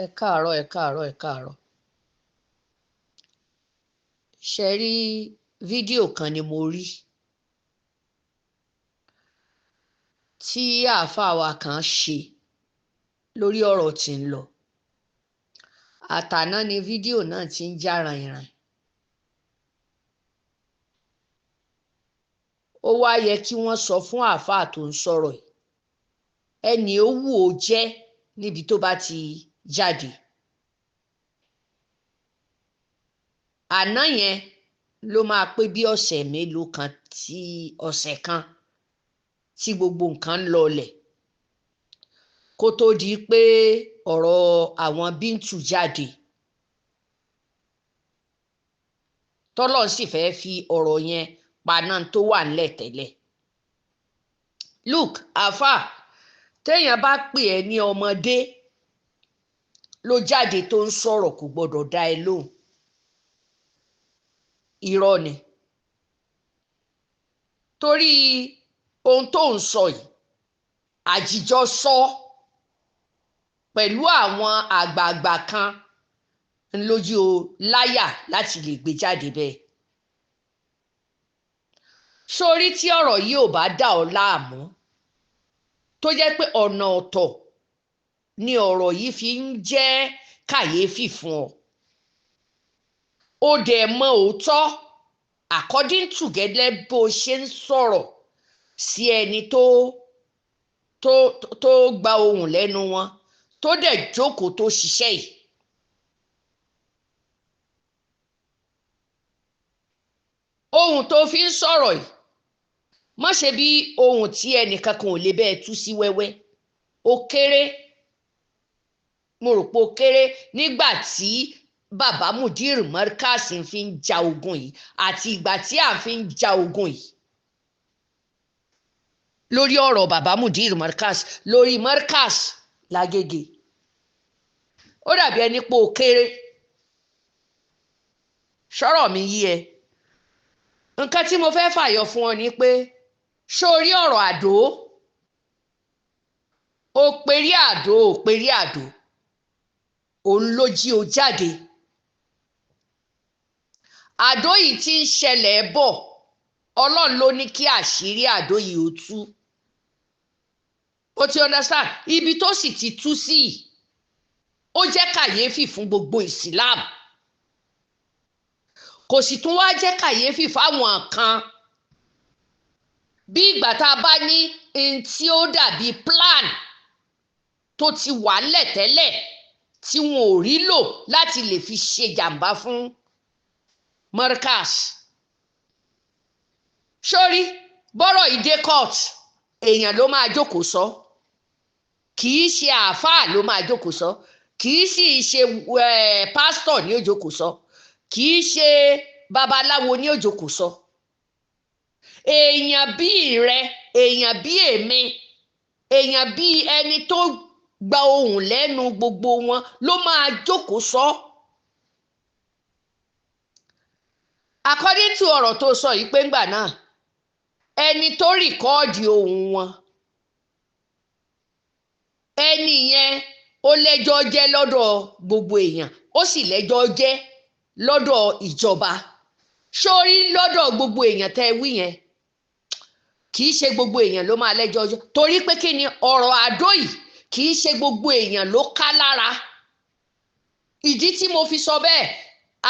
Ẹ káàárọ̀, ẹ káàárọ̀, ẹ káàárọ̀. Ṣe rí fídíò kan ni mo rí tí àáfàá wa kan ṣe lórí ọ̀rọ̀ tí ń lọ. Àtàná ni fídíò náà ti ń já ràìnràìn. Ó wá yẹ kí wọ́n sọ fún àáfàá tó ń sọ̀rọ̀ yìí, ẹni ó wù ó jẹ́ níbi tó bá ti jáde. Àná yẹn ló máa pé bí ọ̀sẹ̀ mélòó kan tí ọ̀sẹ̀ kan tí gbogbo nǹkan ń lọlẹ̀ kó tó di pé ọ̀rọ̀ àwọn Bíntù jáde. Tọ́lọ́run sì fẹ́ fi ọ̀rọ̀ yẹn paná tó wà ńlẹ̀ tẹ́lẹ̀. Look, àáfàá, téèyàn bá pè ẹ́ ní ọmọdé ló jáde tó ń sọ̀rọ̀, kò gbọ́dọ̀ dá ẹ lóhùn. Irọ́ ni. Torí ohun tó ń sọ yìí, àjíjọ sọ pẹ̀lú àwọn àgbààgbà kan ńlójú o láyà láti lè gbé jáde bẹ́ẹ̀. Sórí tí ọ̀rọ̀ yìí ò bá dà ọ́ láàmú, tó jẹ́ pé ọ̀nà ọ̀tọ̀ ni ọ̀rọ̀ yìí fi ń jẹ́ kàyéfì fún ọ. Ó dẹ̀ mọ òótọ́ according to gẹ́lẹ́ bó ṣe ń sọ̀rọ̀ sí ẹni tó tó tó gba ohùn lẹ́nu wọn, tó dẹ̀ jókòó tó ṣiṣẹ́ yìí. Ohun tó fi ń sọ̀rọ̀ yìí, má ṣe bí ohun tí ẹnìkan kan ò lè bẹ́ẹ̀ tú sí wẹ́wẹ́. Ó kéré, mo rò pé ó kéré nígbà tí bàbá Mudir Markaz fi ń ja ogun yìí àti ìgbà tí à ń fi ń ja ogun yìí lórí ọ̀rọ̀ bàbá Mudir Markaz, lórí Markaz lágége. Ó dàbí ẹni pé ó kéré. Sọ̀rọ̀ mi yí ẹ. Nǹkan tí mo fẹ́ fàyọ fún ọ ni pé sórí ọ̀rọ̀ àdó, ó perí àdó, ó perí àdó, òun ló jí o jáde. Àdó yìí ti ń ṣẹlẹ̀ bọ̀, Ọlọ́run ló ní kí àṣírí àdó yìí ó tú. O ti understand? Ibi tó sì ti tú sí, ó jẹ́ kàyéfì fún gbogbo Islam. Kò sì tún wá jẹ́ kàyéfì fáwọn kan. Bí ìgbà tá a bá ní n tí ó dàbí plan tó ti wà ńlẹ̀ tẹ́lẹ̀ tí wọn ò rí lò láti lè fi ṣe jàǹbá fún Markaz. Sórí bọ́rọ̀ yìí dé court, èèyàn ló máa jókòó sọ, kì í ṣe àáfàá ló máa jókòó sọ, kì í sì ṣe pásítọ̀ ní ó jókòó sọ, kì í ṣe babaláwo ní ó jókòó sọ. Èèyàn bíi rẹ, èèyàn bíi èmi, èèyàn bíi ẹni tó gba ohùn lẹ́nu gbogbo wọn ló máa jókòó sọ. According to ọ̀rọ̀ tó sọ yìí pé ńgbà náà, ẹni tó rìkọ́ọ̀dì ohùn wọn, ẹni yẹn ó lẹ́jọ́ jẹ́ lọ́dọ̀ gbogbo èèyàn, ó sì lẹ́jọ́ jẹ́ lọ́dọ̀ ìjọba. Sórí lọ́dọ̀ gbogbo èèyàn tẹ́ wí yẹn, kì í ṣe gbogbo èèyàn ló máa lẹ́jọ́ jẹ́, torí pé kí ni ọ̀rọ̀ àdó yìí kì í ṣe gbogbo èèyàn ló ká lára. Ìdí tí mo fi sọ bẹ́ẹ̀,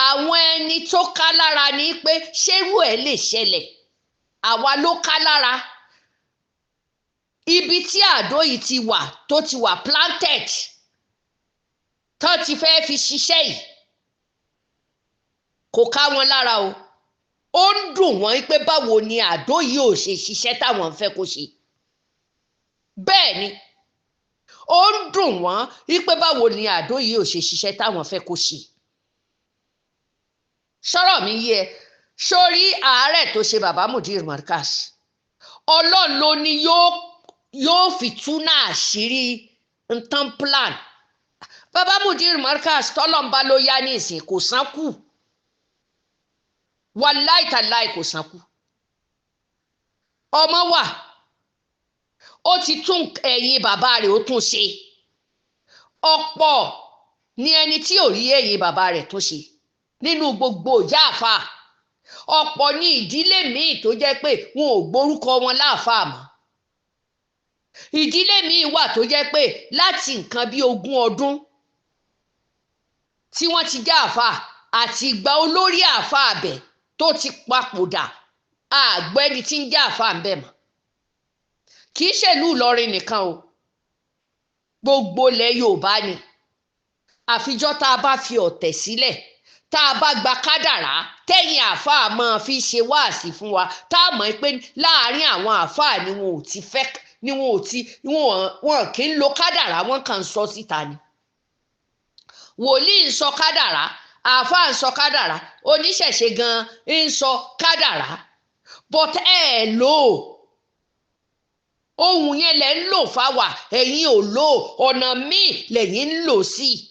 àwọn ẹni tó ká lára ni pé ṣérú ẹ̀ lè ṣẹlẹ̀, àwa ló ká lára. Ibi tí àdó yìí ti wà, tó ti wà planted, tó ti fẹ́ fi ṣiṣẹ́ yìí, kò ká wọn lára o. Ó ń dùn wọ́n pé báwo ni àdó yìí ò ṣe ṣiṣẹ́ táwọn ń fẹ́ kó ṣe. Bẹ́ẹ̀ ni, ó ń dùn wọ́n wípé báwo ni àdó yìí ò ṣe ṣiṣẹ́ táwọn fẹ́ kó ṣe. Sọ̀rọ̀ mi yé ẹ. Sórí àárẹ̀ tó ṣe bàbá Mudir Markaz, Ọlọ́run ló ní yóò fi túnà àṣírí nǹkan plan. Bàbá Mudir Markaz tọ́lọ́mbá ló yá ní ìsìn, kò sán kù. Wàláì tàláì kò sán kú. Ọmọ wà, ó ti tún ẹ̀yìn bàbá rẹ̀ ó tún ṣe. Ọ̀pọ̀ Ní ẹni tí ò rí ẹ̀yìn bàbá rẹ̀ tó ṣe nínú gbogbo ìjà àfáà. Ọ̀pọ̀ ní ìdílé míì tó jẹ́ pé wọn ò gbórúkọ wọn láàfáà mọ́. Ìdílé míì wà tó jẹ́ pé láti nǹkan bí 20 ọdún tí wọ́n ti já àfáà àti ìgbà olórí àfáà bẹ̀ tó ti papòdà, àgbẹ́ni tí ń já àfáà ń bẹ̀ mọ́. Kì í ṣèlú Ìlọrin nìkan o, gbogbo ilẹ̀ Yorùbá ni. Àfijọ́ tá a bá fi ọ̀tẹ̀ sílẹ̀, tá a bá gba kádàrá tẹ̀yìn àáfàá máa fi ṣe wáàsí fún wa, tá a mọ̀ pé láàárín àwọn àáfàá ni wọn ò ti fẹ́, ni wọn ò ti wọn kì í lo kádàrá, wọn kàn ń sọ síta ni. Wòlíì ń sọ kádàrá, àáfàá ń sọ kádàrá, oníṣẹ̀ṣe gan ń sọ kádàrá, but ẹ ẹ̀ lò ó. Ohun yẹn lẹ̀ ń lò fáwa, ẹ̀yin ò lò ó, ọ̀nà míì lẹ̀yin ń lò sí i.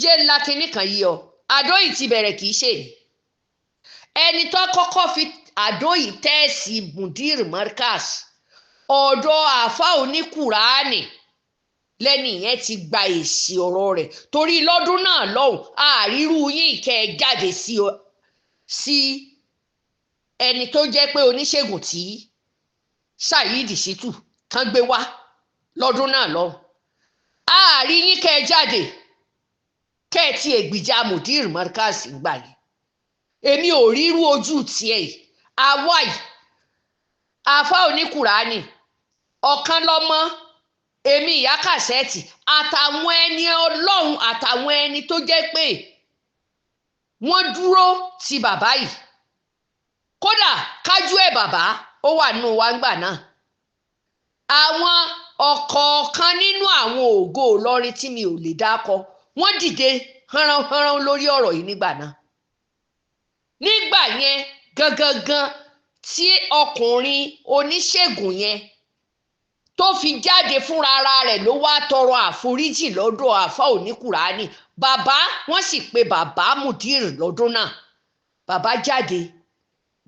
Jẹ́ ńlá kinní kan yìí ọ, àdó yìí ti bẹ̀rẹ̀, kì í ṣe ni ẹni tó kọ́kọ́ fi àdó yìí tẹ́ẹ̀sì Mudir Markaz. Ọ̀dọ̀ àáfà oníkùránì lẹ́ni yẹn ti gba èsì ọ̀rọ̀ rẹ̀, torí lọ́dún náà lọ́hùn àrírú yín kẹ́ ẹ jáde sí ẹni tó jẹ́ pé oníṣègùn tí Saheed Shittu kan gbé wá lọ́dún náà lọ́hùn, àárí yín kẹ́ ẹ jáde kẹ́ ẹ ti ègbìjà Mudir Markaz gbà yẹn. Èmi ò rírú ojú tiẹ̀ yìí. Àwa yìí, àáfà oníkùránì ọ̀kan lọ́mọ èmi, ìyá kàṣẹ́ẹ̀tì, àtàwọn ẹni ọlọ́run, àtàwọn ẹni tó jẹ́ pé wọ́n dúró ti bàbá yìí. Kódà kájú ẹ̀ bàbá ó wà nínú wa ńgbà náà. Àwọn ọ̀kọ̀ọ̀kan nínú àwọn ògo Ìlọrin tí mi ò lè dákọ, wọ́n dìde hánránhánrán lórí ọ̀rọ̀ yìí nígbà náà. Nígbà yẹn gangan tí ọkùnrin oníṣègùn yẹn tó fi jáde fúnra ara rẹ̀ ló wá tọrọ àforíjì lọ́dọ̀ àáfà oníkùránì bàbá. Wọ́n sì pe bàbá Mudir lọ́dún náà. Bàbá jáde,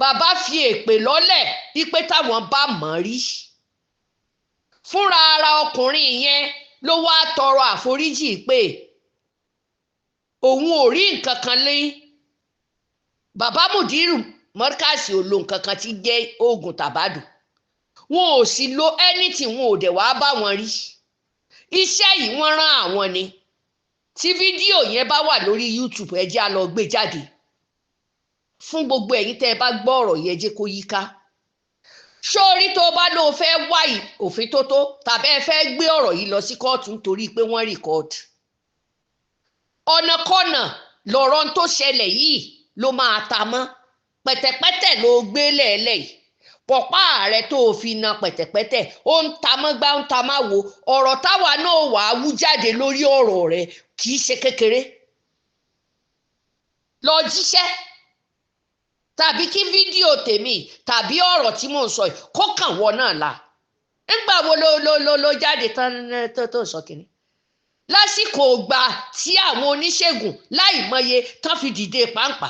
bàbá fi èpè lọ́lẹ̀ wípé táwọn bá mọ̀ rí. Fúnra ara ọkùnrin yẹn ló wá tọrọ àforíjì pé òun ò rí nǹkan kan lé bàbá Mudir Markaz, ò lo nǹkan kan tí jẹ́ oògùn tàbádùn, wọn ò sì lo anything, wọn ò dẹ̀ wá bá wọn rí. Iṣẹ́ yìí wọ́n rán àwọn ni. Tí fídíò yẹn bá wà lórí YouTube, ẹ jẹ́ á lọ gbé jáde fún gbogbo ẹ̀yin tẹ́ ẹ bá gbọ́ ọ̀rọ̀ yẹn, jẹ́ kó yíká sórí. Tó bá lóo fẹ́ wá òfin tó tó tàbí ẹ fẹ́ gbé ọ̀rọ̀ yìí lọ sí kóòtù nítorí pé wọ́n record, ọ̀nàkọ́nà lọ̀rọ̀ tó ṣẹlẹ̀ yìí ló máa ta mọ́. Pẹ̀tẹ̀pẹ̀tẹ̀ ló gbé lẹ́ẹ̀lẹ́ yìí, pọ̀pá rẹ tó o fi na pẹ̀tẹ̀pẹ̀tẹ̀, ó ń ta mọ́gbá, ń ta má wo. Ọ̀rọ̀ táwa náà wàá wú jáde lórí ọ̀rọ̀ rẹ kì í ṣe kékeré. Lọ jíṣẹ́ tàbí kí fídíò tèmi tàbí ọ̀rọ̀ tí mò ń sọ yìí kó kàn wọ náà la. Ńgbà wo ló jáde tán tó sọ kìíní lásìkò ìgbà tí àwọn oníṣègùn láì mọye tán fi dìde pàǹpà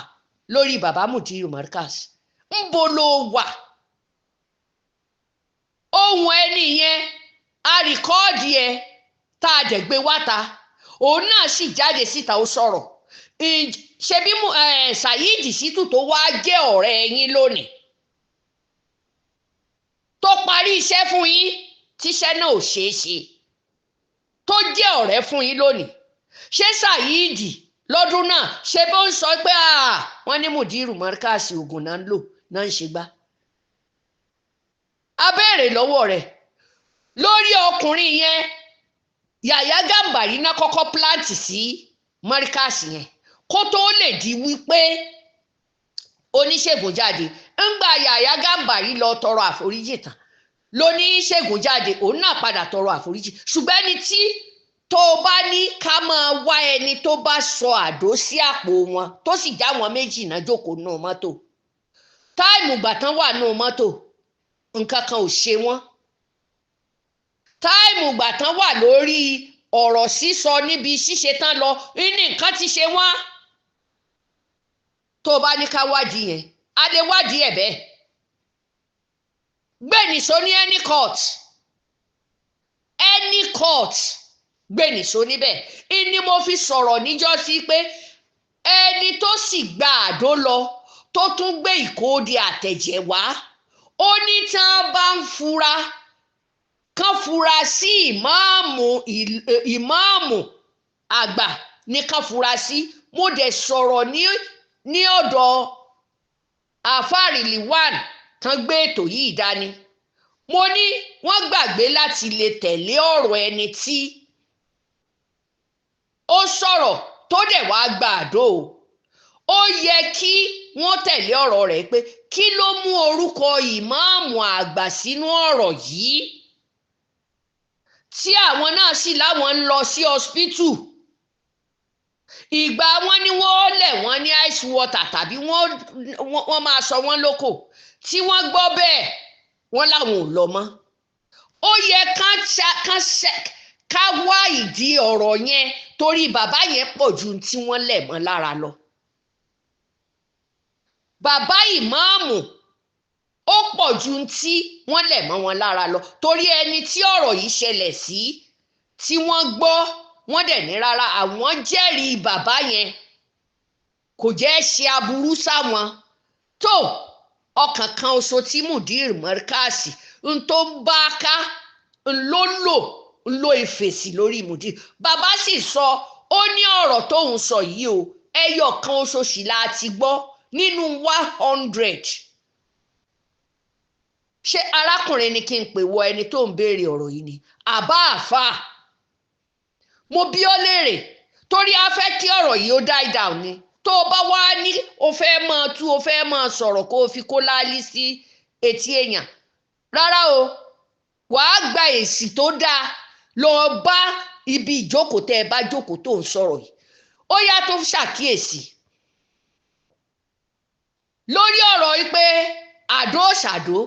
lórí bàbá Mudir Markaz, ńbo ló wà? Ohun ẹni yẹn a record ẹ, tá a dẹ̀ gbé wá ta, òun náà sì jáde síta, ó sọ̀rọ̀. Ṣebí Saheed Shittu tó wá jẹ́ ọ̀rẹ́ yín lónìí, tó parí iṣẹ́ fún yín tíṣẹ́ náà ò ṣeé ṣe, tó jẹ́ ọ̀rẹ́ fún yín lónìí, ṣé Saheed lọ́dún náà ṣe bó ń sọ pé wọ́n ní Mudir Markaz oògùn náà ń lò náà ń ṣe gbá? A béèrè lọ́wọ́ rẹ̀ lórí ọkùnrin yẹn. Yàyà Gàmbàrí náà kọ́kọ́ plant sí Markaz yẹn kó tó lè di wípé oníṣègùn jáde. Ńgbà Yàyà Gàmbàrí lọ tọrọ àforíjì tán lóníṣègùn jáde, òun náà padà tọrọ àforíjì. Ṣùgbọ́n ẹni tí tó bá ní ká máa wá ẹni tó bá sọ àdó sí àpò wọn, tó sì já wọn méjì náà jókòó nù mọ́tò, time ìgbà tán wà nù mọ́tò, nǹkan kan ò ṣe wọ́n. Time ìgbà tán wà lórí ọ̀rọ̀ sísọ níbi ṣíṣe tán lọ ní nǹkan ti ṣe wọ́n. Tó bá ní ká wádìí yẹn, a lè wádìí ẹ̀ bẹ́ẹ̀. Gbẹ̀nìṣó ní any court, any court. Gbénìṣó níbẹ̀ ni mo fi sọ̀rọ̀ níjọ́sí pé ẹni tó sì gba àdó lọ, tó tún gbé ìkóòdì àtẹ̀jẹ̀ wá, ó ní tí wọ́n bá ń fura, kán fura sí ìmáàmù, ìmáàmù àgbà ní kán fura sí. Mo dẹ̀ sọ̀rọ̀ ní ọ̀dọ̀ àfáàrìlì one tán gbé ètò yìí dání. Mo ní wọ́n gbàgbé láti lè tẹ̀lé ọ̀rọ̀ ẹni tí ó sọ̀rọ̀ tó dẹ̀ wá gba àdó o. Ó yẹ kí wọ́n tẹ̀lé ọ̀rọ̀ rẹ̀ pé kí ló mú orúkọ ìmáàmù àgbà sínú ọ̀rọ̀ yìí, tí àwọn náà sì láwọn ń lọ sí hospital. Ìgbà wọn ni wọ́n lẹ̀ wọ́n ní ice water tàbí wọ́n máa sọ wọ́n lóko. Tí wọ́n gbọ́ bẹ́ẹ̀, wọ́n láwọn ò lọ mọ́. Ó yẹ ká wá ìdí ọ̀rọ̀ yẹn, torí bàbá yẹn pọ̀ ju tí wọ́n lẹ̀ mọ́ lára lọ. Bàbá ìmáàmù ó pọ̀ ju tí wọ́n lẹ̀ mọ́ wọn lára lọ, torí ẹni tí ọ̀rọ̀ yìí ṣẹlẹ̀ sí, tí wọ́n gbọ́, wọ́n dẹ̀ ní rárá, àwọn jẹ́rìí bàbá yẹn kò jẹ́ ṣe aburú sáwọn tó. Ọkàn kan oṣù tí Mudir Markaz ń tó ń bá ká ń ló lò ń lo ìfèsì lórí Mudir. Bàbá sì sọ, ó ní ọ̀rọ̀ tóun sọ yìí o, ẹyọ kan oṣù sì la ti gbọ́ nínú 100. Ṣé arákùnrin ni kí n pè wọ ẹni tó ń béèrè ọ̀rọ̀ yìí ni àbá àfà? Mo bí ọ léèrè torí a fẹ́ kí ọ̀rọ̀ yìí ó die down ni. Tó o bá wá ní o fẹ́ máa tú, o fẹ́ máa sọ̀rọ̀ kó o fi kó láálí sí etí èèyàn, rárá o, wàá gba èsì tó dáa. Lọ bá ibi ìjókòó tẹ́ ẹ bá jókòó tó ń sọ̀rọ̀ yìí. Ó yá, tó ṣàkíyèsí lórí ọ̀rọ̀ yìí pé àdó ṣàdó,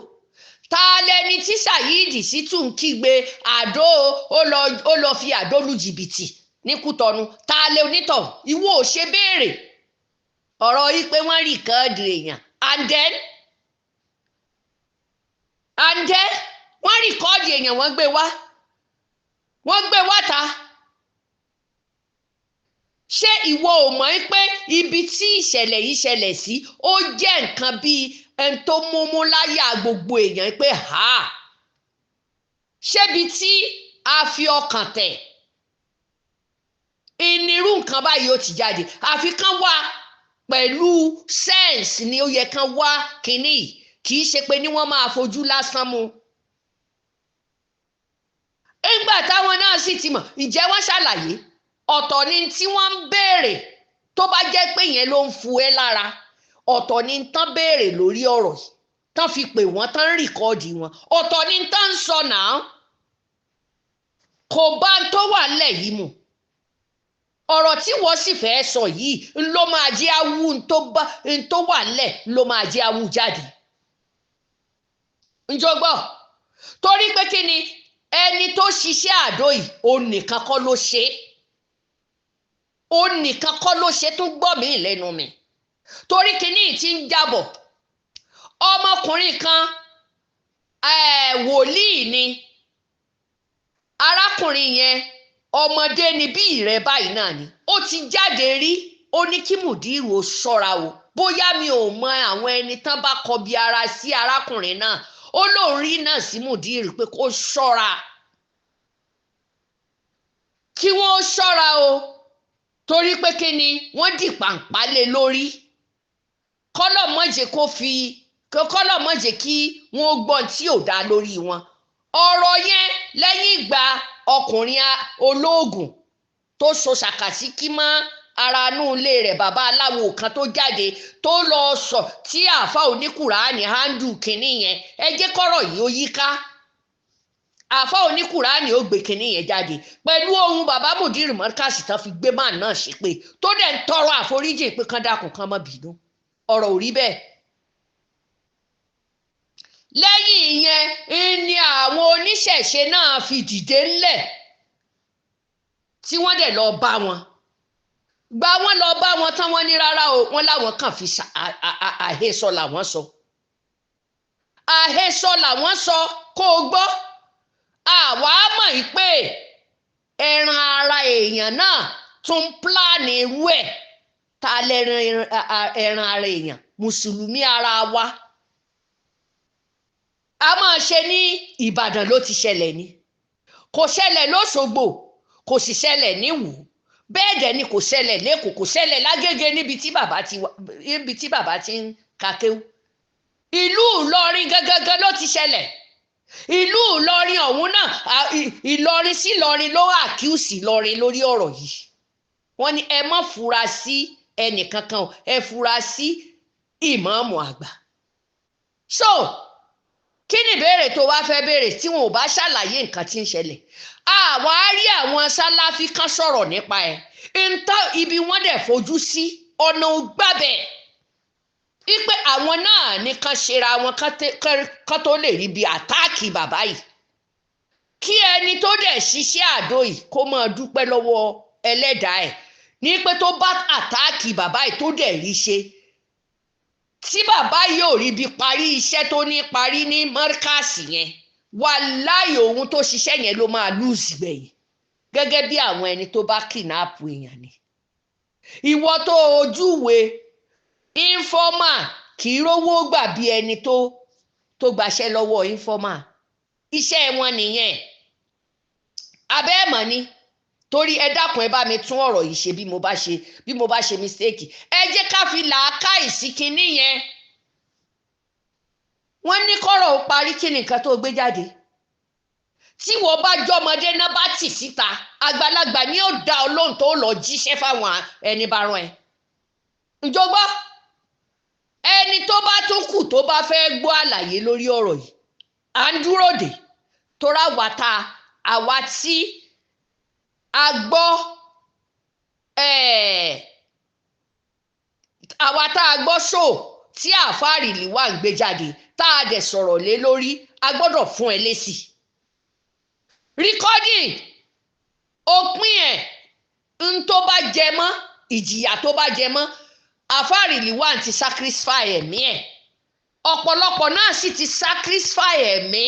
ta lẹni tí Saheed Shittu ń kígbe àdó, ó lọ fi àdó lu jìbìtì ní Kútọ̀nù? Ta lẹ onítọ̀? Ìwọ ò ṣe béèrè ọ̀rọ̀ yìí pé wọ́n record èèyàn, and then wọ́n record èèyàn, wọ́n gbé wá, wọ́n gbé wá ta. Ṣé ìwọ ò mọ̀ pé ibi tí ìṣẹ̀lẹ̀ yìí ṣẹlẹ̀ sí, ó jẹ́ nǹkan bíi ẹni tó múmú láyà gbogbo èèyàn pé ha, ṣébi tí a fi ọkàn tẹ̀ ìnirú nǹkan báyìí ó ti jáde? Àfi kán wá pẹ̀lú sense ni ó yẹ kán wá kínní yìí, kì í ṣe pé ní wọ́n máa fojú lásán mu. Nígbà táwọn náà sì ti mọ̀, ǹjẹ́ wọ́n ṣàlàyé? Ọ̀tọ̀ ni tí wọ́n ń béèrè. Tó bá jẹ́ pé yẹn ló ń fu ẹ́ lára, ọ̀tọ̀ ni tán béèrè lórí ọ̀rọ̀ yìí tán fi pè wọ́n, tán record wọn, ọ̀tọ̀ ni tán ń sọ náà. Kò bá ń tó wà nílẹ̀ yìí mu. Ọ̀rọ̀ tí wọ́n sì fẹ́ sọ yìí ló máa jẹ́ awú ń tó wà nílẹ̀, ló máa jẹ́ awú jáde. Njọgbọ́, torí pé kí ni ẹni tó ṣiṣẹ́ àdó yìí, òun nìkan kọ́ ló ṣe é, òun nìkan kọ́ ló ṣe. Tún gbọ́ mí lẹ́nu mi, torí kíní tí ń jábọ̀, ọmọkùnrin kan, wòlíì ni arákùnrin yẹn, ọmọdé ni bí ìrẹ báyìí náà ni. Ó ti jáde rí, ó ní kí Mùdírù ó ṣọ́ra o. Bóyá mi ò mọ àwọn ẹni tán bá kọbi ara sí arákùnrin náà. Ó lóun rí náà sí Mùdírù pé kó ṣọ́ra, kí wọ́n ṣọ́ra o, torí pé kí ni wọ́n dì pàǹpá lé lórí, kọ́lọ̀ mọ̀jẹ̀ kó fi kọ́lọ̀ mọ̀jẹ̀ kí wọ́n gbọ́n tí ò dá lórí wọn. Ọ̀rọ̀ yẹn, lẹ́yìn ìgbà ọkùnrin olóògùn tó so ṣàkàsíkí mọ́ ara inú ilé rẹ̀, bàbá aláwo kan tó jáde tó lọ sọ tí àáfà oníkùránì handle kínní yẹn, ẹ jẹ́ kọ́rọ̀ yìí ó yíká. Àáfà oníkùránì ó gbé kínní yẹn jáde pẹ̀lú ohun bàbá Mùdírì Mọ́kàsí tán fi gbé máà náà ṣépè, tó dẹ̀ ń tọrọ àforíjì pé kán dákun, kán má bínú, ọ̀rọ̀ ò rí bẹ́ẹ̀. Lẹ́yìn ìyẹn ni àwọn oníṣẹ̀ṣe náà fi dìde ńlẹ̀, tí wọ́n dẹ̀ lọ bá wọn. Gba wọn lọ bá wọn tán, wọ́n ní rárá o, wọ́n láwọn kàn fi àhesọ làwọn sọ, àhesọ làwọn sọ. Kó o gbọ́, àwa mọ̀ pé Ẹran ara èèyàn náà tún pílánì irú ẹ̀. Ta lẹ́ran ẹran ara èèyàn? Mùsùlùmí ara wa. A máa ṣe ní Ìbàdàn ló ti ṣẹlẹ̀ ni, kò ṣẹlẹ̀ lọ́ṣogbo, kò sì ṣẹlẹ̀ níwò, bẹ́ẹ̀ dẹ̀ ni kò ṣẹlẹ̀ lẹ́kọ̀ọ́, kò ṣẹlẹ̀ lágége níbi tí bàbá ti wà, níbi tí bàbá ti ń ka kéwú. Ìlú Ìlọrin gangan ló ti ṣẹlẹ̀. Ìlú Ìlọrin ọ̀hún náà, Ìlọrin sí Ìlọrin ló àkíyèsí Ìlọrin lórí ọ̀rọ̀ yìí. Wọ́n ní ẹ má fura sí ẹnìkankan o, ẹ fura sí ìmáàmù àgbà. So kí ni ìbéèrè tó wá fẹ́ béèrè tí wọn ò bá ṣàlàyé nǹkan tí ń ṣẹlẹ̀? Àwa rí àwọn sáláfí kan sọ̀rọ̀ nípa ẹ̀ ntọ́, ibi wọ́n dẹ̀ fojú sí ọ̀nà gbàbẹ̀ wípé àwọn náà nìkan ṣera wọn kán tó lè rí bí àtáàkì bàbá yìí. Kí ẹni tó dẹ̀ ṣiṣẹ́ àdó yìí kó máa dúpẹ́ lọ́wọ́ ẹlẹ́dàá ẹ̀ ní pé tó bá àtáàkì bàbá yìí tó dẹ̀ rí ṣe, tí bàbá yìí ò rí bí parí iṣẹ́ tó ní parí ní mọ́ríkàsì yẹn, wàláhì òun tó ṣiṣẹ́ yẹn ló máa lùzì gbẹ̀yìn, gẹ́gẹ́ bí àwọn ẹni tó bá kìnàpù èèyàn ni. Ìwọ tó ojúwe informa kì í rówó gbà bí ẹni tó gbaṣẹ́ lọ́wọ́ informa, iṣẹ́ wọn nìyẹn. Abẹ́ ẹ̀ mọ̀ ni, torí ẹ dákun, ẹ bá mi tún ọ̀rọ̀ yìí ṣe bí mo bá ṣe mistake. Ẹ jẹ́ ká fi làákàyè sí kinní yẹn. Wọ́n ní kọ́rọ̀ ó parí, kí ni nǹkan tó gbé jáde? Tí wọ́n bá jọmọdé náà bá tì síta, àgbàlagbà ni ó dá ọ lóhùn tó lọ jíṣẹ́ fáwọn ẹni bá rán ẹ. Ǹjọ́ ẹni tó bá tún kù tó bá fẹ́ gbọ́ àlàyé lórí ọ̀rọ̀ yìí, à ń dúró dè tóra wà tá àwa tí a gbọ́, àwa tá a gbọ́ ṣò tí àáfàá wà ń gbé jáde, tá a dẹ̀ sọ̀rọ̀ lé lórí, a gbọ́dọ̀ fún ẹ lésì. Recording òpin ẹ̀ ń tó bá jẹ mọ́ ìjìyà, tó bá jẹ mọ́ àáfàá wà ti sacrifice ẹ̀mí ẹ̀, ọ̀pọ̀lọpọ̀ náà sì ti sacrifice ẹ̀mí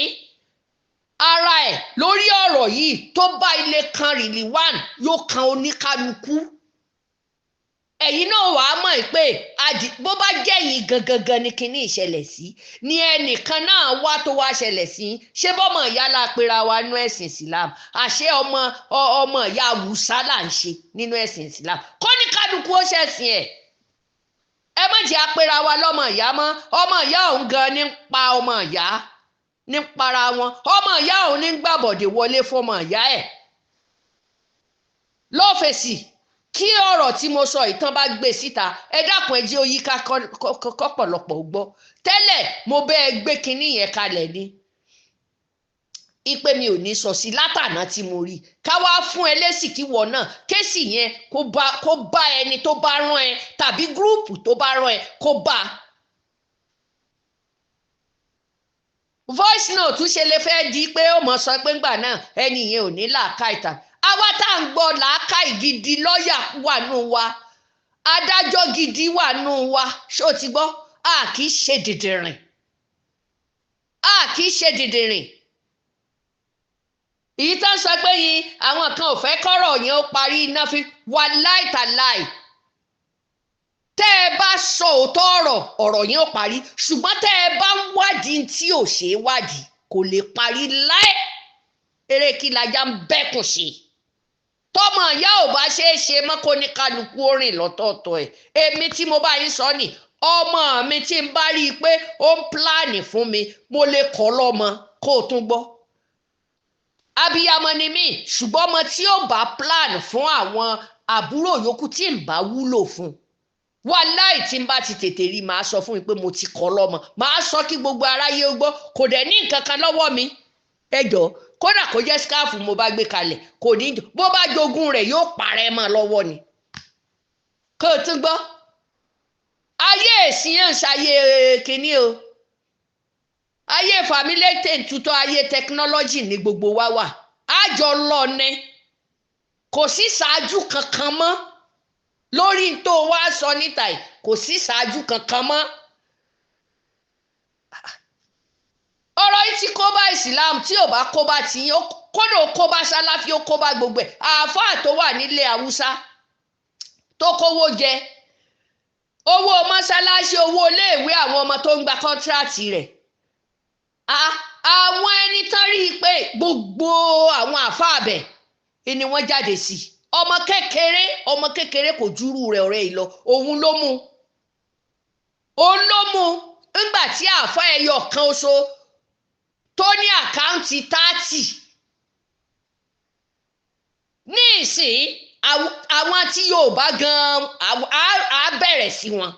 ara ẹ̀ lórí ọ̀rọ̀ yìí. Tó bá ilé kan Rilwan, yóò kan oníkálukú. Ẹ̀yin náà wàá mọ̀ pé bó bá jẹ́ yín gangan ni kinní ìṣẹ̀lẹ̀ sí ni, ẹnìkan náà wá tó wá ṣẹlẹ̀ sí. Ṣé bọ́mọ ìyá la pera wa nínú ẹ̀sìn Islam? Àṣé ọmọ ọmọ ìyá Awùsá là ń ṣe nínú ẹ̀sìn Islam? Kọ́ ní kálukú ó ṣẹ̀sìn ẹ̀. Ẹ má jẹ́ apera wa lọ́mọ ìyá mọ́. Ọmọ ìyá òun gan ní pa ọmọ ìyá ní para wọn, ọmọ ìyá òun ní gbàbọ̀dé wọlé fọmọ ìyá ẹ̀ lọ́fẹ̀sì. Kí ọ̀rọ̀ tí mo sọ ìtàn bá gbé síta, ẹ dákun, ẹ jẹ́ ó yíká kọ́pọ̀lọpọ̀ gbọ́. Tẹ́lẹ̀ mo bẹ́ẹ̀ gbé kinní yẹn kalẹ̀ ni ipe mi ò ní sọ sí látànà tí mo rí ká wá fún ẹ lésì, kí wọ náà kéèsì yẹn kó bá ẹni tó bá rán ẹ tàbí group tó bá rán ẹ kó bá. Voice note ṣe lè fẹ́ di pé ó mọ̀ sọ pé ńgbà náà ẹni yẹn ò ní làákàyè tà. Àwa tá à ń gbọ́, làákàyè gidi, lọ́ọ̀yà wà nù wa, adájọ́ gidi wà nù wa. Ṣó ti gbọ́? A kì í ṣe dìdìrìn, a kì í ṣe dìdìrìn. Èyí tó ń sọ pé yín àwọn kan ò fẹ́ kọ́rọ̀ yẹn ó parí iná fi wà láìtàláì. Tẹ́ ẹ bá sọ òótọ́ ọ̀rọ̀, ọ̀rọ̀ yẹn ó parí, ṣùgbọ́n tẹ́ ẹ bá ń wádìí tí ò ṣeé wádìí, kò lè parí láì. Eré kí lajá ń bẹ́kùn sí tọmọ ìyá ò bá ṣeé ṣe mọ́, kó ní kálukú ó rìn lọ́tọ̀ọ̀tọ̀ ẹ̀. Èmi tí mo bá yín sọ ni, ọmọ mi tí n bá rí i pé ó ń plan fún mi, mo lè kọ́ lọ́mọ. Kó o tún gbọ́, abiyamọ ni mí, ṣùgbọ́n ọmọ tí ó bá plan fún àwọn àbúrò yòókù tí n bá wúlò fún, wàláì, tí n bá ti tètè rí, màá sọ fún mi pé mo ti kọ́ lọ́mọ. Màá sọ kí gbogbo aráyé ó gbọ́. Kò dẹ̀ ní nǹkan kan lọ́wọ́ mi, ẹ jọ̀ọ́. Kódà kó jẹ́ scarf mo bá gbé kalẹ̀, kò ní bó bá jogún rẹ̀, yóò parẹ́ mọ́ lọ́wọ́ ni. Kó o tún gbọ́, ayé èsì yẹn ń ṣayé kínní o, ayé fàmílétè tutọ́, ayé technology ní gbogbo wa wà. Àjọ lọ ni, kò sí ṣáájú kankan mọ́ lórí tó wá sọ níta yìí, kò sí ṣáájú kankan mọ́. Ọ̀rọ̀ yìí ti kó bá Islam. Tí ò bá kó bá tiyín, kódà ó kó bá Sálàfí, ó kó bá gbogbo ẹ̀. Àáfàá tó wà nílé Haúsá tó kówó jẹ owó mọ́sálásí, owó iléèwé àwọn ọmọ tó ń gba contract rẹ̀, àwọn ẹni tán rí i pé gbogbo àwọn àáfàá bẹ̀ ni wọ́n jáde sí i. Ọmọ kékeré, ọmọ kékeré kò júrú rẹ̀ ọ̀rẹ́ yìí lọ. Òun ló mú ńgbà tí àáfàá ẹyọ kan oṣù tó ní account 30 ní ìsìn. Àwọn tí Yorùbá gan-an á bẹ̀rẹ̀ sí wọn.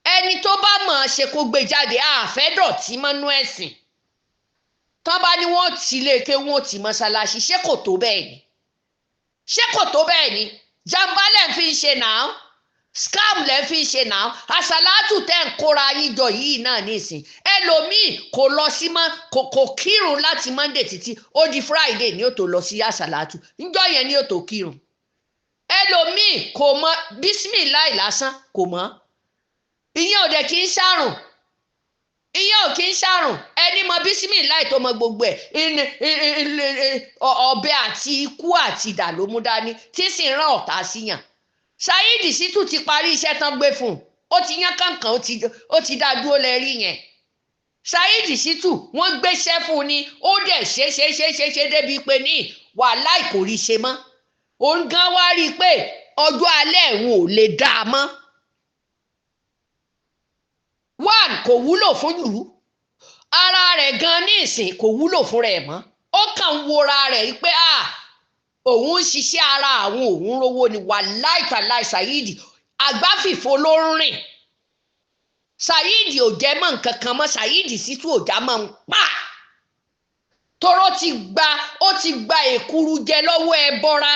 Ẹni tó bá mọ̀ ọ́n ṣe kó gbé jáde. Àfẹ́ dọ̀tí mọ́nú ẹ̀sìn tán bá ní wọ́n ti lè ké, wọ́n ti mọ́ṣáláṣí. Ṣé kò tó bẹ́ẹ̀ ni? Ṣé kò tó bẹ́ẹ̀ ni? Jàǹbá lẹ̀ ń fi ṣe náà, scam lẹ̀ ń fi ṣe náà. Àṣàlátù tẹ́ ń kóra yín jọ yìí náà nísìn, ẹlòmíì kò lọ sí mọ́, kò kírun láti Monday títí ó di Friday ní ó tó lọ sí àṣàlátù. Níjọ́ yẹn ní ó tó kírun. Ẹlòmíì kò mọ bísímìláì lásán, kò mọ̀. Ìyẹn ò dẹ̀ kí ń ṣàrùn, ìyẹn ò kí ń ṣàrùn. Ẹni mọ bísímìláì tó mọ gbogbo ẹ̀, ọ̀bẹ àti ikú àti ìdà ló mú dání tí sì ń rán ọ̀tá síyàn. Saheed Shittu ti parí iṣẹ́ tán gbé fún un. Ó ti yán kàǹkàn, ó ti dá dúró lẹ́rí yẹn. Saheed Shittu, wọ́n gbéṣẹ́ fún un ni, ó dẹ̀ ṣe ṣe ṣe ṣe ṣe débi pé ní wàhálà kò rí ṣe mọ́. Òun gan wá rí i pé ọjọ́ alẹ́ òun ò lè dá a mọ́. One, kò wúlò fún ìlú. Ara rẹ̀ gan ní ìsìn kò wúlò fún rẹ̀ mọ́. Ó kàn ń wora rẹ̀ pé ah, òun ń ṣiṣẹ́ ara àwọn, òun rówó ni. Wàláì tàláì, Saheed àgbáfìfo ló ń rìn. Saheed ò jẹ́ mọ́ nǹkan kan mọ́. Saheed Shittu ò já mọ́ ń pa tóró ti gba, ó ti gba èkuru jẹ lọ́wọ́ ẹ bọ́ra.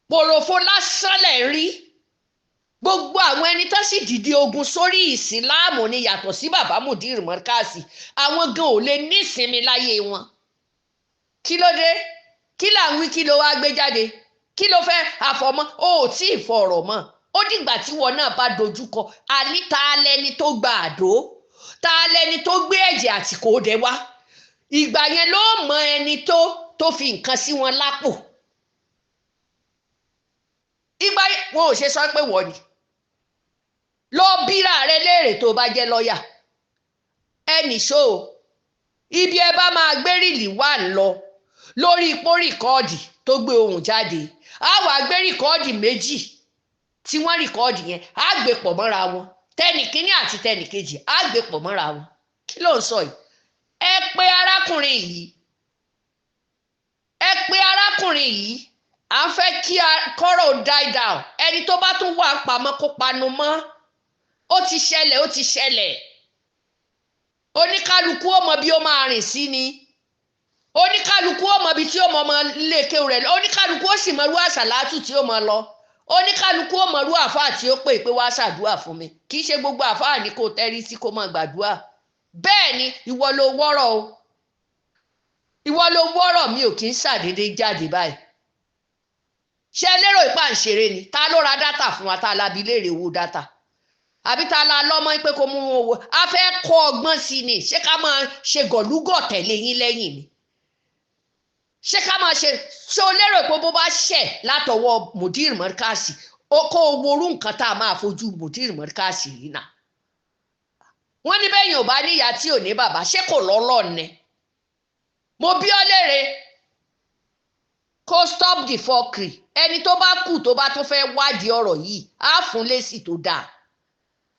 Pòròfo lásán lẹ̀ ń rí. Gbogbo àwọn ẹni tó sì dìde ogun sórí ìsìláàmù ni, yàtọ̀ sí bàbá Mudir Mọ́kàsí, àwọn gan ò lè nísinmi láyé wọn. Kí ló dé? Kí là ń wí? Kí ló wáá gbé jáde? Kí ló fẹ́ àfọmọ́? O ò tí ì fọ̀rọ̀ mọ́. Ó dìgbà tí wọn náà bá dojúkọ. Àní ta lẹni tó gba àdó? Ta lẹni tó gbé ẹ̀jẹ̀ àtìkò dẹ wá? Ìgbà yẹn ló mọ ẹni tó fi nǹkan sí wọn lápò. Ìgbà wọn ò ṣe sọ pé wọ́n ni lọ bíra rẹ léèrè tó bá jẹ́ lọ́ọ̀yà. Ẹnì ṣó ibi ẹ bá máa gbé rìlì wà ń lọ lórí ipò record tó gbé ohùn jáde. Á wàá gbé record méjì tí wọ́n record yẹn, á gbé pọ̀ mọ́ra wọn. Tẹnì kínní àti tẹnì kejì, á gbé pọ̀ mọ́ra wọn. Kí ló ń sọ yìí? Ẹ pé arákùnrin yìí, ẹ pé arákùnrin yìí. À ń fẹ́ kí kọ́rọ̀ die down. Ẹni tó bá tún wà pamọ́ kó panu mọ́. Ó ti ṣẹlẹ̀, ó ti ṣẹlẹ̀. Oníkálukú ó mọ bí ó máa rìn sí ni. Oníkálukú ó mọ ibi tí ó mọ ọmọ léèké rẹ̀. Oníkálukú ó sì mọ irú àṣàlátù tí ó mọ lọ. Oníkálukú ó mọ irú àfáà tí ó pè pé wá ṣàdúrà fún mi. Kì í ṣe gbogbo àfáà ní kò tẹ́rí sí kó máa gbàdúrà. Bẹ́ẹ̀ ni, ìwọ ló wọ́rọ̀ o, ìwọ ló wọ́rọ̀. Mi ò kì í ṣàdédé jáde báyìí. Ṣé ẹ lérò ìpà ń ṣeré ni? Ta ló ra data fún wa? Tá a labi léèrè owó data? Àbí ta la lọ́mọ pé kó mú owó? A fẹ́ kọ́ ọgbọ́n sí ni. Ṣé ká máa ṣe gọ̀lúgọ̀ tẹ̀lé yín lẹ́yìn ni? Ṣé ká máa ṣe? Ṣé o lérò pé bó bá ṣẹ̀ látọwọ́ Mudir Mọ́kàsí, ó kó o worú nǹkan tá a máa fojú Mudir Mọ́kàsí rí náà? Wọ́n ní bẹ́ẹ̀ yẹn ò bá níyà tí ò ní bàbá, ṣé kò lọ́lọ́ ni? Mo bí ọ léèrè. Kó stop the fuckery. Ẹni tó bá kù tó bá tún fẹ́ wádìí ọ̀rọ̀ yìí, á fún lésì tó dáa.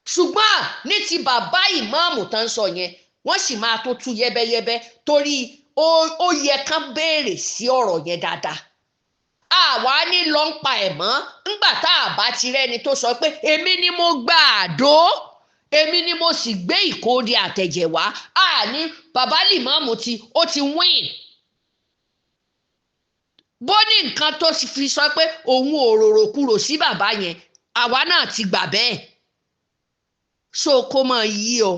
Ṣùgbọ́n ní ti bàbá ìmáàmù tán sọ yẹn, wọ́n sì máa tún tú yẹ́bẹ́yẹ́bẹ́ torí ó yẹ kán béèrè sí ọ̀rọ̀ yẹn dáadáa. Àwa ní lọ ń pa ẹ̀ mọ́ ńgbà tá a bá ti rẹ́ni tó sọ pé èmi ni mo gba àdó, èmi ni mo sì gbé ìkóde àtẹ̀jẹ̀ wá. Àní bàbá lìmọ́ọ̀mù tí ó ti win bó ní nǹkan tó fi sọ pé òun ò rorò kúrò sí bàbá yẹn, àwa náà ti gbà bẹ́ẹ̀. So kó máa yí ọ.